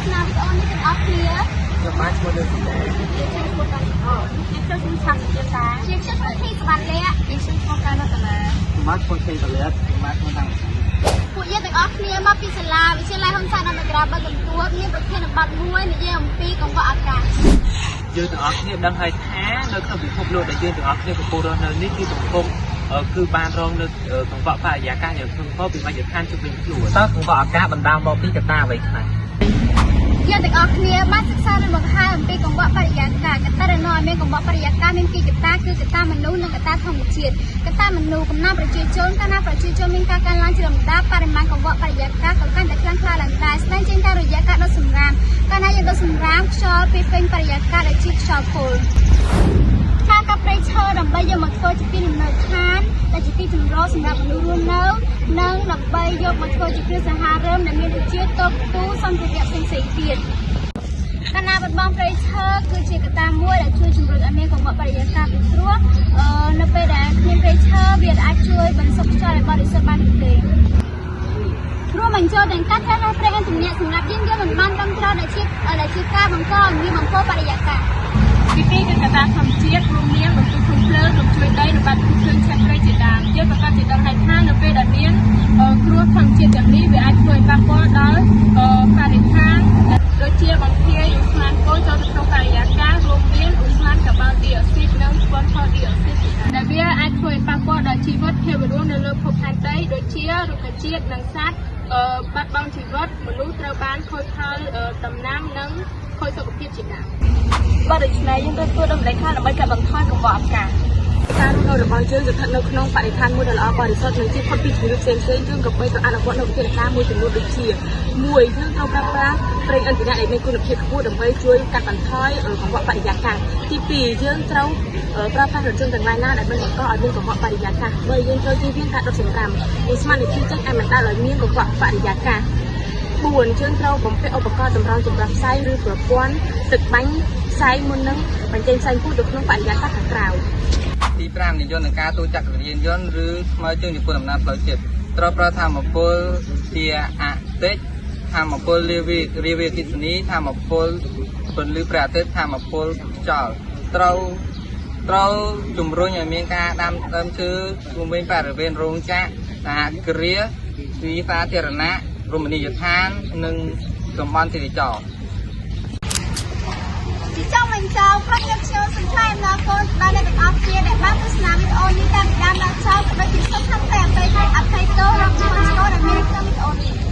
ស្សនាវីដេអូនេះទាំងអស់គ្នា ខ្ញុំបាទឈ្មោះលឿនស៊ីតា យើងខ្ញុំឈ្មោះតាអូខ្ញុំឈ្មោះឆាំជាតាខ្ញុំឈ្មោះធីសវណ្ណលក្ខខ្ញុំឈ្មោះកានរតនា ខ្ញុំបាទឈ្មោះឆេងពលិតខ្ញុំបាទឈ្មោះតាំង ពួកយើងទាំងអស់គ្នាមកពីសាលាវិទ្យាល័យហ៊ុនសែនអនុក្រាបកន្ទួតមានប្រធានបទមួយនិយាយអំពីកង្វក់អាកាស យើងទាំងអស់គ្នាដឹងហើយថានៅក្នុងពិភពលោកដែលយើងទាំងអស់គ្នាកំពុងរស់នៅនេះគឺកំពុងគឺបានរងនៅកង្វក់បរិយាកាសយ៉ាងធ្ងន់ធ្ងរពីមជ្ឈដ្ឋានជុំវិញខ្លួនតើកង្វក់អាកាសបណ្ដាលមកពីកត្តាអ្វីខ្លះ យើងទាំងអស់គ្នាបានសិក្សានិងបង្ហាញអំពីកង្វក់បរិយាកាសកត្តាដែលនាំឲ្យមានកង្វក់បរិយាកាសមានពីរកត្តាគឺកត្តាមនុស្សនិងកត្តាធម្មជាតិកត្តាមនុស្សកំណើនប្រជាជនកាលណាប្រជាជនមានការកើនឡើងជាលំដាប់បរិមាណកង្វក់បរិយាកាសក៏កាន់តែខ្លាំងក្លាឡើងដែរស្ដែងចេញតាមរយៈការដុតសំរាមកាលណាយើងដុតសំរាមខ្យល់ពីពេញបរិយាកាសដែលជាខ្យល់ពុលការកាប់ព្រៃឈើដើម្បីយកមកធ្វើជាទីលំនៅឋានដែលជាទីជម្រកសម្រាប់មនុស្សរស់នៅនិងដើម្បីយកមកធ្វើជាគ្រឿងសង្ហារិមដែលមានដូចជាតូបទូសម្ភារៈផ្សេងៗទៀតកាលណាបាត់បង់ព្រៃឈើគឺជាកត្តាមួយដែលជួយជំរុញឲ្យមានកង្វក់បរិយាកាសពីព្រោះអឺនៅពេលដែលគ្មានព្រៃឈើវាអាចជួយបន្សុទ្ធខ្យល់ឲ្យបរិសុទ្ធបាននោះទេរួមបញ្ចូលទាំងការប្រើប្រាស់ប្រេងឥន្ធនៈសម្រាប់យានយន្តមិនបានត្រឹមត្រូវដែលជាការបង្កឲ្យមានបំពុលបរិយាកាស ទីពីរគឺកត្តាធម្មជាតិរួមមានបន្ទុះភ្លើងរំជួយដីរបាត់ភ្លើងឆេះព្រៃជាដើមយើងប្រកាសជាដឹងហើយថានៅពេលដែលមានគ្រោះធម្មជាតិទាំងនេះវាអាចធ្វើឲ្យប៉ះពាល់ដល់បរិស្ថានដូចជាបង្ភាយឧស្ម័នពុលចូលទៅក្នុងបរិយាកាសរួមមានឧស្ម័នកាបូនឌីអុកស៊ីតនិងស្ពនថឌីអុកស៊ីតដែលវាអាចធ្វើឲ្យប៉ះពាល់ដល់ជីវិតភាវរស់នៅលើភពផែនដីដូចជារុក្ខជាតិនិងសត្វបាត់បង់ជីវិតមនុស្សត្រូវបានខូចផលដំណាំនិងខូចសុខភាពជាដើម បើដូច្នេះយើងត្រូវធ្វើដូចម្តេចខ្លះដើម្បីកាត់បន្ថយកង្វក់អាកាស ការរស់នៅរបស់យើងស្ថិតនៅក្នុងបរិស្ថានមួយដែលល្អបរិសុទ្ធនិងជៀសផុតពីជំងឺផ្សេងៗយើងក៏បីត្រូវអនុវត្តនូវវិធានការមួយចំនួនដូចជា1យើងត្រូវប្រើប្រាស់ប្រេងឥន្ធនៈដែលមានគុណភាពខ្ពស់ដើម្បីជួយកាត់បន្ថយកង្វក់បរិយាកាសទី2យើងត្រូវប្រើប្រាស់រថយន្តទាំងឡាយណាដែលមិនបង្កឲ្យមានកង្វក់បរិយាកាស3យើងត្រូវជៀសវាងការដុតសំរាមឧស្ម័នដែលចេញអាចបណ្ដាលឲ្យមានកង្វក់បរិយាកាស4យើងត្រូវបំពាក់ឧបករណ៍តម្រង់ចម្រាស់ផ្សែងឬប្រព័ន្ធទឹកបាញ់ផ្សែងមុននឹងបញ្ចេញផ្សែងពុះទៅក្នុងបរិយាកាសខាងក្រៅ ទី5និយន្តការទូចក្រយានយន្តឬថ្មើរជើងចំពោះដំណើរផ្លូវជាតិត្រូវប្រើធម្មពលជាអតិចធម្មពលរាវីរាវីអគ្គិសនីធម្មពលពន្លឺព្រះអាទិត្យធម្មពលខ្យល់ត្រូវត្រូវជំរុញឲ្យមានការដាំដើមឈើជុំវិញបរិវេណរោងចក្រសហគ្រាសទីសាធារណៈរមណីយដ្ឋាននិងតំបន់ទេសចរណ៍ ជាចុងបញ្ចប់ក្រុមយើងខ្ញុំសូមថ្លែងអំណរគុណដល់អ្នកទាំងអស់គ្នាដែលបានទស្សនាវីដេអូនេះតាំងពីដើមដល់ចប់ក៏ដូចជាសូមខន្តីអភ័យទោសរាប់ចំនួនឆ្កដែលមានក្នុងវីដេអូនេះ។